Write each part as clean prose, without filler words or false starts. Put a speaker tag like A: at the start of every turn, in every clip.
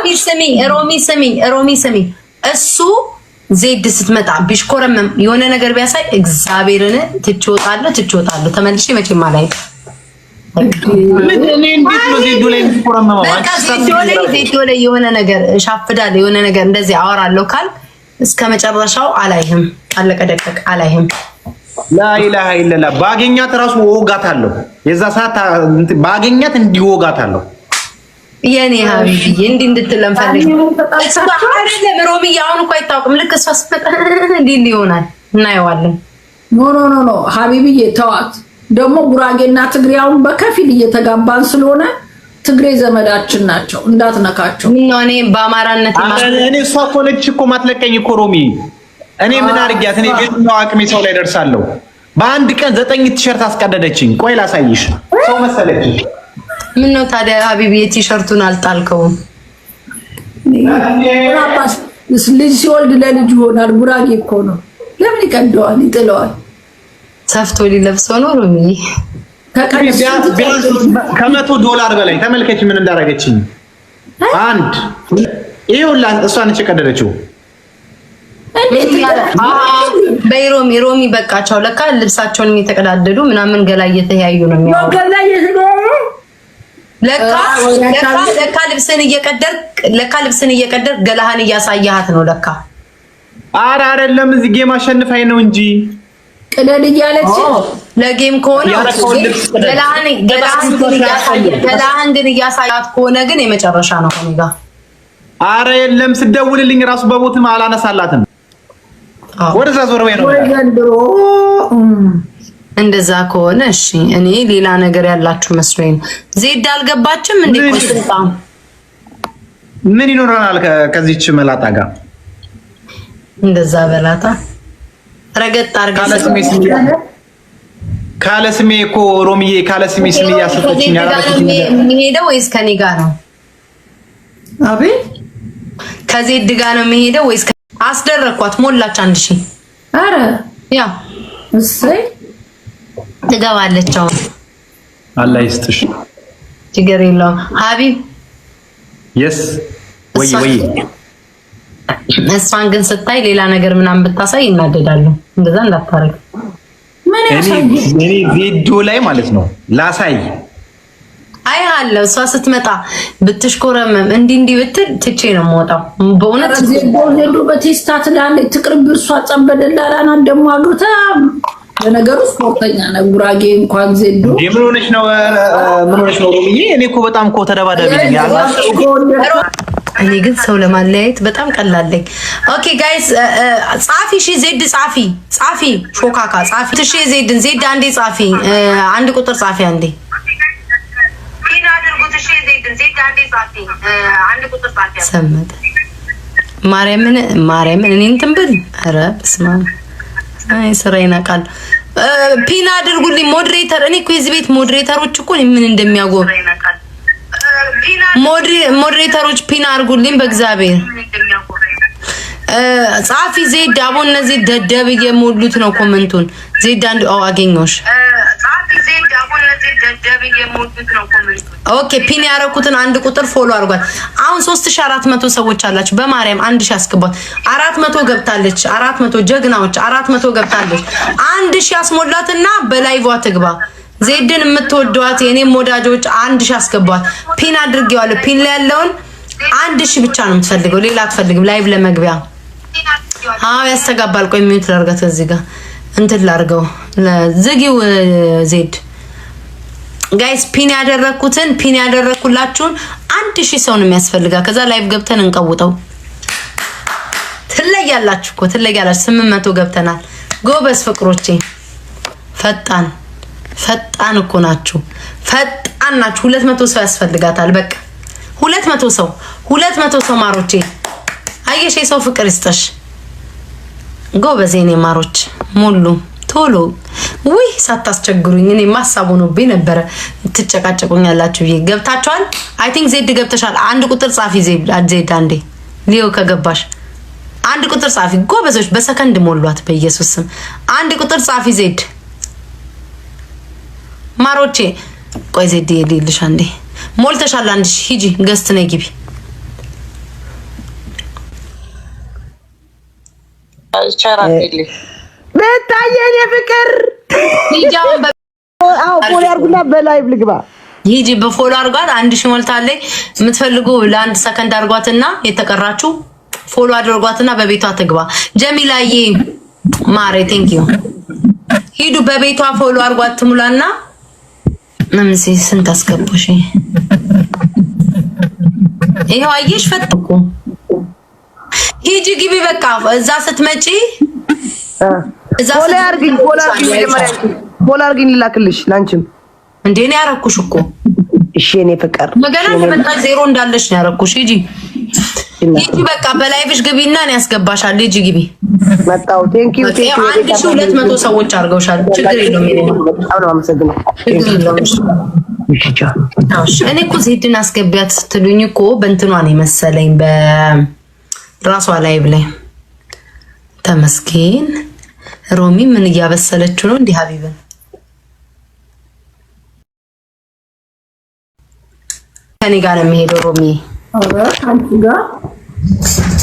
A: ሮሚ ስሚኝ፣ ሮሚ ስሚኝ፣ ሮሚ ስሚኝ። እሱ ዜድ ስትመጣ ቢሽኮረመም የሆነ ነገር ቢያሳይ እግዚአብሔርን ትቼ እወጣለሁ፣ ትቼ እወጣለሁ። ተመልሼ መቼም አላይም።
B: ምን እኔ እንዴት ነው ዜዶ ላይ የምትኮረመመው?
A: በቃ ዜዶ ላይ የሆነ ነገር ሻፍዳለሁ፣ የሆነ ነገር እንደዚህ አወራለሁ ካል እስከ መጨረሻው አላይህም። አለቀ ደቀቅ፣ አላይህም።
B: ላኢላሃ ኢለላህ። ባገኛት ራሱ እወጋታለሁ። የዛ ሰዓት ባገኛት እንዲወጋታለሁ።
A: የኔ ሀቢብዬ እንዲህ እንድትለን ፈልግ እሷ አይደለም ሮሚዬ። አሁን እኮ አይታወቅም። ልክ እሷ ስትመጣ እንዲህ እንዲህ ይሆናል፣ እናየዋለን።
C: No, no, no, no፣ ሀቢብዬ ተዋት። ደግሞ ጉራጌና ትግሬ አሁን በከፊል እየተጋባን ስለሆነ ትግሬ ዘመዳችን ናቸው፣ እንዳትነካቸው።
A: ምነው እኔ በአማራነት
B: እኔ እሷ እኮ ነች እኮ ማትለቀኝ እኮ ሮሚ። እኔ ምን አድርጊያት? እኔ በየትኛው አቅሜ ሰው ላይ ደርሳለሁ? በአንድ ቀን ዘጠኝ ቲሸርት አስቀደደችኝ። ቆይ ላሳይሽ። ሰው መሰለች።
A: ምነው ታዲያ ሀቢብዬ ቲሸርቱን አልጣልከውም?
C: ልጅ ሲወልድ ለልጅ ይሆናል። ጉራጌ እኮ ነው። ለምን ይቀደዋል? ይጥለዋል።
A: ሰፍቶ ሊለብሰው ነው ሮሚዬ።
B: ከ100 ዶላር በላይ ተመልከች፣ ምን እንዳደረገችኝ። አንድ ይኸውላ፣ እሷ ነች የቀደደችው።
A: በይ ሮሚ፣ ሮሚ በቃቸው። ለካ ልብሳቸውን እየተቀዳደዱ ምናምን ገላ እየተያዩ ነው የሚያወሩት። ለካ ልብስን እየቀደርክ፣ ለካ ልብስን እየቀደርክ ገላህን እያሳያሃት ነው ለካ።
B: ኧረ አይደለም፣ እዚህ game አሸንፋኝ ነው እንጂ።
C: ቅደድ እያለች።
A: ለ game ከሆነ ገላህን ግን እያሳያት ከሆነ ግን የመጨረሻ ነው ከእኔ ጋር።
B: አረ የለም፣ ስደውልልኝ ራሱ በቦትም አላነሳላትም። ወደዛ ዞር በይ ነው።
C: ዘንድሮ።
A: እንደዛ ከሆነ እሺ። እኔ ሌላ ነገር ያላችሁ መስሎኝ ነው። ዜድ አልገባችም እንዴ? ቆይ ስልጣን
B: ምን ይኖረናል ከዚች መላጣ ጋር?
A: እንደዛ በላታ ረገጥ አድርጋ።
B: ካለ ስሜ እኮ ሮሚዬ፣ ካለ ስሜ ስሜ እያሰጠችኝ።
A: የሚሄደው ወይስ ከኔ ጋር ነው?
C: አቤት።
A: ከዜድ ጋር ነው የሚሄደው ወይስ? አስደረግኳት፣ ሞላች 1000።
C: አረ
A: ያ
C: እሰይ።
A: ትገባለች አሁን።
B: አላህ ይስጥሽ።
A: ችግር የለውም ሀቢብ።
B: Yes፣ ወይ ወይ።
A: እሷን ግን ስታይ ሌላ ነገር ምናምን ብታሳይ ይናደዳሉ። እንደዛ እንዳታረግ።
C: ምን ያሳይ?
B: እኔ ዜዶ ላይ ማለት ነው ላሳይ።
A: አይ አለ እሷ ስትመጣ ብትሽኮረመም እንዲህ እንዲህ ብትል ትቼ ነው የምወጣው። በእውነት።
C: ዜዶ ዜዶ በቴስታ ትላለች። ትቅርብ፣ እሷ ጸበደላላ ናት። ደግሞ አግብታ ለነገሩ ስፖርተኛ ነው። ጉራጌ እንኳን ዜዶ
B: ምን ሆነሽ ነው? ምን ሆነሽ ነው ሮሚዬ? እኔ እኮ በጣም እኮ ተደባዳቢ ነኝ።
A: እኔ ግን ሰው ለማለያየት በጣም ቀላለኝ። Okay guys፣ ጻፊ፣ እሺ ዜድ ጻፊ፣ ጻፊ፣ ሾካካ ጻፊ። እሺ ዜድን፣ ዜድ አንዴ ጻፊ፣ አንድ ቁጥር ጻፊ አንዴ። ሰመጠ ማርያምን፣ ማርያምን እኔ እንትን ብል ኧረ በስመ አብ፣ አይ ስራ ይናቃል። Pin አድርጉልኝ moderator። እኔ እኮ የዚህ ቤት moderator ኦች እኮ ምን እንደሚያጎ moderator ኦች pin አድርጉልኝ በእግዚአብሔር። ጻፊ ዜድ። አቦ እነዚህ ደደብ እየሞሉት ነው comment ኡን። ዜድ አንድ ኦ አገኘሁሽ። Okay፣ pin ያረኩትን አንድ ቁጥር follow አድርጓል። አሁን 3400 ሰዎች አላችሁ። በማርያም 1000 አስገቧት። 400 ገብታለች። 400 ጀግናዎች፣ 400 ገብታለች። 1000 አስሞላትና በ live ትግባ። ዜድን የምትወደዋት የኔም ወዳጆች 1000 አስገቧት። Pin አድርጌዋለሁ። Pin ላይ ያለውን 1000 ብቻ ነው የምትፈልገው፣ ሌላ አትፈልግም። Live ለመግቢያ አዎ ያስተጋባል። ቆይ mute ላርጋት፣ እዚህ ጋር እንትን ላርገው። ዝጊው ዜድ። Guys፣ pin ያደረኩትን፣ pin ያደረኩላችሁን 1000 ሰው ነው የሚያስፈልጋ። ከዛ live ገብተን እንቀውጠው። ትለያላችሁ እኮ ትለያላችሁ። 800 ገብተናል። ጎበዝ ፍቅሮቼ፣ ፈጣን ፈጣን እኮ ናችሁ። ፈጣን ናችሁ። 200 ሰው ያስፈልጋታል። በቃ 200 ሰው፣ 200 ሰው ማሮቼ። አየሽ፣ የሰው ፍቅር ይስጠሽ። ጎበዝ የኔ ማሮች ሙሉ ቶሎ። ውይ ሳታስቸግሩኝ፣ እኔ ማሳብ ሆኖብኝ ነበረ ትጨቃጨቁኛላችሁ ብዬ። ገብታችኋል። I think ዜድ ገብተሻል። አንድ ቁጥር ጻፊ ዜድ አንዴ ሊዮ ከገባሽ አንድ ቁጥር ጻፊ። ጎበዞች በሰከንድ ሞሏት። በኢየሱስ ስም አንድ ቁጥር ጻፊ ዜድ ማሮቼ። ቆይ ዜድ የሌልሽ አንዴ ሞልተሻል። አንድ ሺ ሂጂ guest ነይ ግቢ።
D: ቸር አድርጊልኝ።
E: ቤታዬ የኔ ፍቅር
A: ሂጂ አሁን።
E: አዎ፣ follow አድርጉና በ live ልግባ።
A: ሂጂ፣ በ follow አድርጓት። 1000 ሞልታለች። የምትፈልጉ ለአንድ ሰከንድ አድርጓትና የተቀራችሁ follow አድርጓትና በቤቷ ትግባ። ጀሚላዬ ማሬ thank you። ሂዱ በቤቷ follow አድርጓት ትሙላና ምንሲ ስንት አስገቡሽ? ይኸው አየሽ፣ ፈጥኩ። ሂጂ ግቢ። በቃ እዛ ስትመጪ እዛ
E: follow አድርጊኝ፣ follow አድርጊኝ፣ መጀመሪያ follow አድርጊኝ ልላክልሽ ላንቺም።
A: እንዴ እኔ ያረኩሽ እኮ።
E: እሺ የኔ ፍቅር።
A: ገና እንደመጣሽ ዜሮ እንዳለሽ ነው ያረኩሽ። ሂጂ ሂጂ፣ በቃ በ live ሽ ግቢና እኔ ያስገባሻል። ሂጂ ግቢ።
E: መጣሁ። Thank you, thank you።
A: 1200 ሰዎች አድርገውሻል። ችግር የለውም። የኔ
E: በጣም ነው አመሰግነው።
A: ችግር የለውም።
E: እሺ ቻው።
A: እሺ እኔ እኮ ዜድን አስገቢያት ስትሉኝ እኮ በእንትኗ ነው የመሰለኝ፣ በራሷ live ላይ። ተመስገን። ሮሚ ምን እያበሰለችው ነው እንዲህ ሀቢብን? ከኔ ጋር ነው የሚሄደው ሮሚ።
C: ኧረ ከአንቺ ጋር።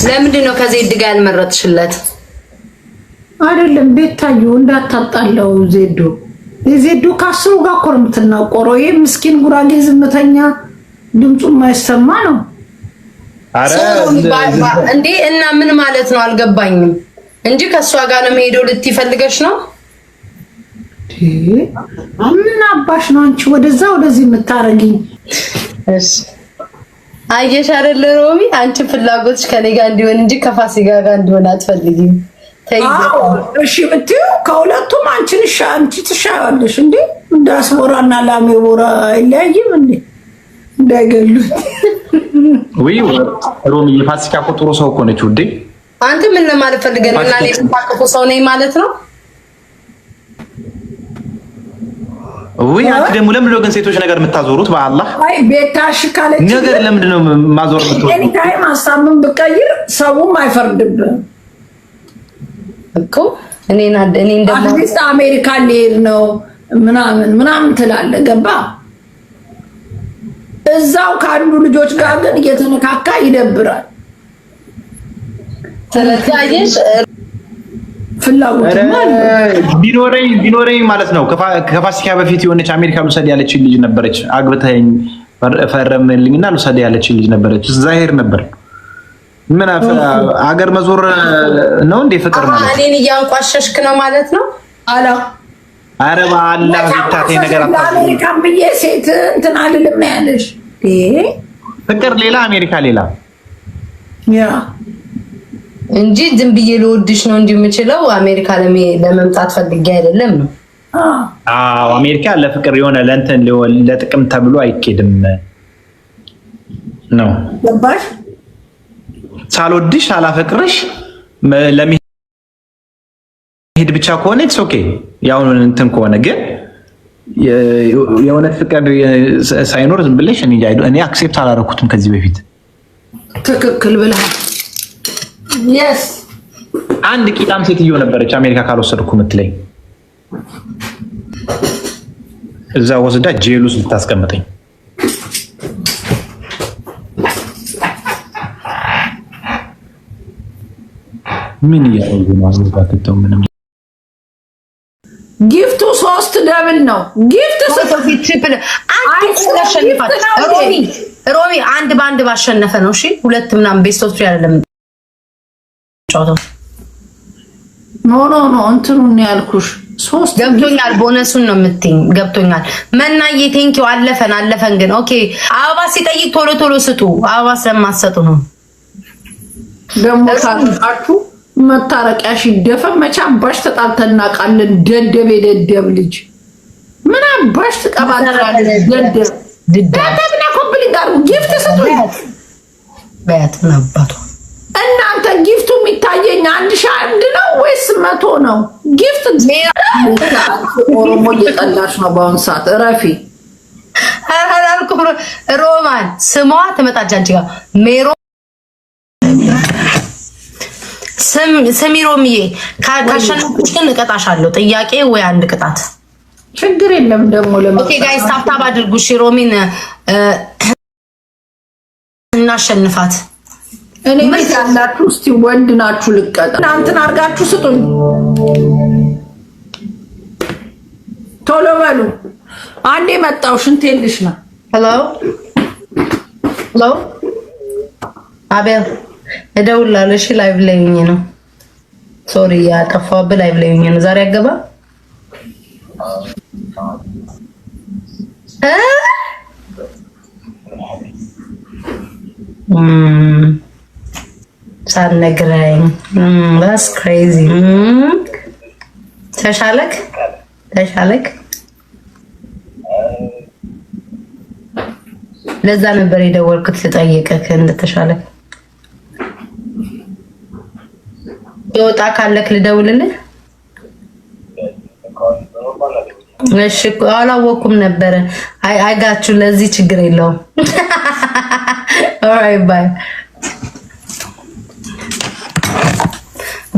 A: ለምንድን ነው ከዜድ ጋር ያልመረጥሽለት?
C: አይደለም ቤታዩ፣ እንዳታጣለው። ዜዶ የዜዶ ከአስሩ ጋር እኮ ነው የምትናቆረው። ይህ ምስኪን ጉራጌ ዝምተኛ ድምፁ የማይሰማ ነው።
B: አረ
A: እንዴ እና ምን ማለት ነው አልገባኝም። እንጂ ከእሷ ጋር ነው የሚሄደው ልትይ ፈልገሽ ነው?
C: ምን አባሽ ነው አንቺ ወደዛ ወደዚህ የምታረጊኝ?
A: እሺ አየሽ አይደለ ሮሚ፣ አንቺ ፍላጎትሽ ከኔ ጋር እንዲሆን እንጂ ከፋሲካ ጋር እንዲሆን አትፈልጊም። ተይ።
C: አዎ፣ እሺ ብትይው ከሁለቱም አንቺን አንቺ ትሻያለሽ እንዴ። እንደ አስቦራና ላሜ ቦራ አይለያይም እንዴ? እንዳይገሉት።
B: ውይ ሮሚ፣ የፋሲካ እኮ ጥሩ ሰው እኮ ነች ውዴ።
A: አንተ ምን ለማለት ፈልገህ ነው? እና እኔ የምታቅፉ ሰው ነኝ ማለት ነው?
B: ውይ አንቺ ደግሞ ለምንድን ነው ግን ሴቶች ነገር የምታዞሩት? በአላህ።
C: አይ ቤታ እሺ ካለች
B: ነገር ለምንድን ነው ማዞር የምትወዱት?
C: Anytime ሀሳብን ብቀይር ሰውም አይፈርድብህም።
A: እኮ እኔና እኔ እንደማ
C: At least አሜሪካ ሊሄድ ነው ምናምን ምናምን ትላለህ። ገባ? እዛው ካሉ ልጆች ጋር ግን እየተነካካ ይደብራል።
A: ስለዚህ አየሽ
C: ፍላጎትማ አለ።
B: ቢኖረኝ ቢኖረኝ ማለት ነው። ከፋሲካ በፊት የሆነች አሜሪካ ልውሰድ ያለችን ልጅ ነበረች። አግብተኝ ፈረምልኝና ልውሰድ ያለችን ልጅ ነበረች። እዛ ሄድ ነበር። ምን አገር መዞር ነው እንዴ ፍቅር ማለት?
A: እኔን እያንቋሸሽክ ነው ማለት ነው።
C: አላ
B: ኧረ በአላህ ቤታቴ ነገር አታውቅም።
C: ለአሜሪካን ብዬ ሴት እንትን አልልም ነው ያለሽ።
B: ፍቅር ሌላ፣ አሜሪካ ሌላ።
A: እንጂ ዝም ብዬ ልወድሽ ነው እንጂ የምችለው አሜሪካ ለመምጣት ፈልጌ አይደለም ነው።
B: አዎ፣ አሜሪካ ለፍቅር የሆነ ለእንትን ለጥቅም ተብሎ አይኬድም ነው።
C: ገባሽ?
B: ሳልወድሽ ሳላፈቅርሽ ለመሄድ ብቻ ከሆነ it's okay። ያው እንትን ከሆነ ግን የእውነት ፍቅር ሳይኖር ዝም ብለሽ እኔ accept አላደረኩትም ከዚህ በፊት።
C: ትክክል ብለሃል። Yes.
B: አንድ ቂጣም ሴትዮ ነበረች አሜሪካ ካልወሰድኩ የምትለኝ፣ እዛ ወስዳ jail ውስጥ ልታስቀምጠኝ። ምን እያደረጉ ነው? ምንም።
C: Gift ኡ ሶስት double ነው። Gift
A: Triple አንድ ሮሚ፣ ሮሚ አንድ በአንድ ባሸነፈ ነው። እሺ ሁለት ምናምን best of three አይደለም ጨዋታው።
C: No, no, no፣ እንትኑን ያልኩሽ ሶስት
A: ገብቶኛል። ቦነሱን ነው የምትይኝ። ገብቶኛል። መናዬ thank you። አለፈን አለፈን። ግን okay አበባ ሲጠይቅ ቶሎ ቶሎ ስጡ። አበባ ስለማትሰጡ ነው።
C: ደግሞ ታርቃችሁ መታረቂያሽ ይደፈን። መቼ አባሽ ተጣልተን እናውቃለን? ደደብ የደደብ ልጅ ምን አባሽ ትቀባጥራለሽ? ደደብ ደደብና copy link አድርጉ። Gift ስጡ።
A: በያት ምን አባቷ።
C: እናንተ gift ኡ የሚታየኝ 1001 ነው ወይስ 100 ነው? Gift ኦሮሞ እየጠላሽ ነው በአሁን ሰዓት። እረፊ።
A: አላልኩም። ሮማን ስሟ ትመጣች አንቺ ጋር ሜሮ ስሚ ሮሚዬ፣ ካሸነፍኩሽ ግን እቀጣሻለሁ። ጥያቄ ወይ አንድ ቅጣት።
C: ችግር የለም ደግሞ።
A: Okay guys፣ tap tap አድርጉ። እሺ ሮሚን እናሸንፋት።
C: እኔ ቤት ያላችሁ እስቲ ወንድ ናችሁ ልቀጣ። እናንተን አድርጋችሁ ስጡኝ። ቶሎ በሉ። አንዴ መጣው ሽንቴ ልሽና።
A: Hello, hello፣ አቤል እደውልልሃለሁ። እሺ live ላይ ሆኜ ነው። Sorry ያጠፋሁብህ። Live ላይ ሆኜ ነው። ዛሬ አገባ እ ሳትነግረኝ። That's crazy። ተሻለክ ተሻለክ። ለዛ ነበር የደወልኩት ልጠይቅህ እንደተሻለክ። የወጣ ካለክ ልደውልልህ። እሺ አላወኩም ነበረ። አይ አይጋችሁ ለዚህ ችግር የለውም። Alright, bye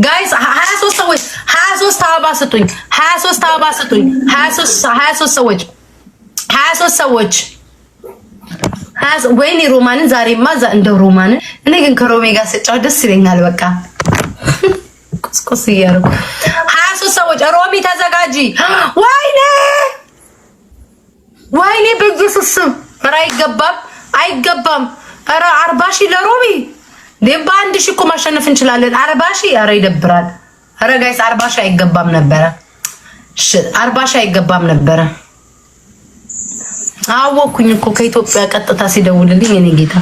A: guys። 23 ሰዎች 23 አበባ ስጡኝ። 23 አበባ ስጡኝ። 23 ሰዎች 23 ሰዎች። ወይኔ ሮማንን ዛሬማ እንደው ሮማንን እኔ ግን ከሮሜ ጋር ስጫወት ደስ ይለኛል። በቃ ቁስቁስ እያደረኩ 23 ሰዎች። ሮሚ ተዘጋጂ። ወይኔ ወይኔ በኢየሱስ ስም! ኧረ አይገባም፣ አይገባም። ኧረ 40,000 ለሮሚ! በ1,000 እኮ ማሸነፍ እንችላለን። 40,000 ኧረ ይደብራል። ኧረ guys 40,000 አይገባም ነበረ። 40,000 አይገባም ነበረ። አወኩኝ እኮ ከኢትዮጵያ ቀጥታ ሲደውልልኝ እኔ ጌታ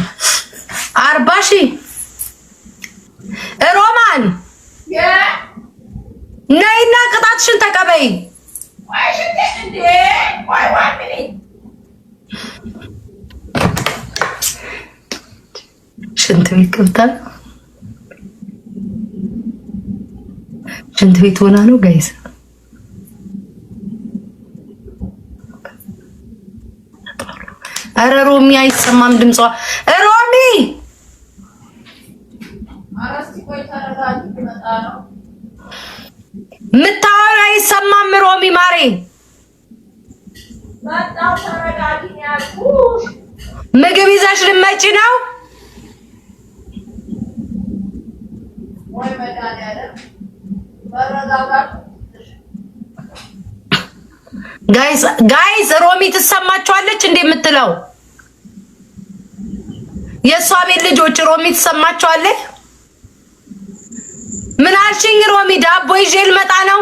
A: 40,000። ሮማን ነይና ቅጣትሽን ተቀበይ። ሽንት ቤት ገብታል። ሽንት ቤት ሆና ነው guys። ኧረ ሮሚ አይሰማም ድምጿ። ሮሚ ምታወራ አይሰማም። ሮሚ ማሬ ምግብ ይዘሽ ልመጪ ነው? Guys, guys ሮሚ ትሰማችኋለች እንዴ የምትለው የእሷ ቤት ልጆች ሮሚ ትሰማችኋለች? ምን አልሽኝ ሮሚ? ዳቦ ይዤ ልመጣ ነው።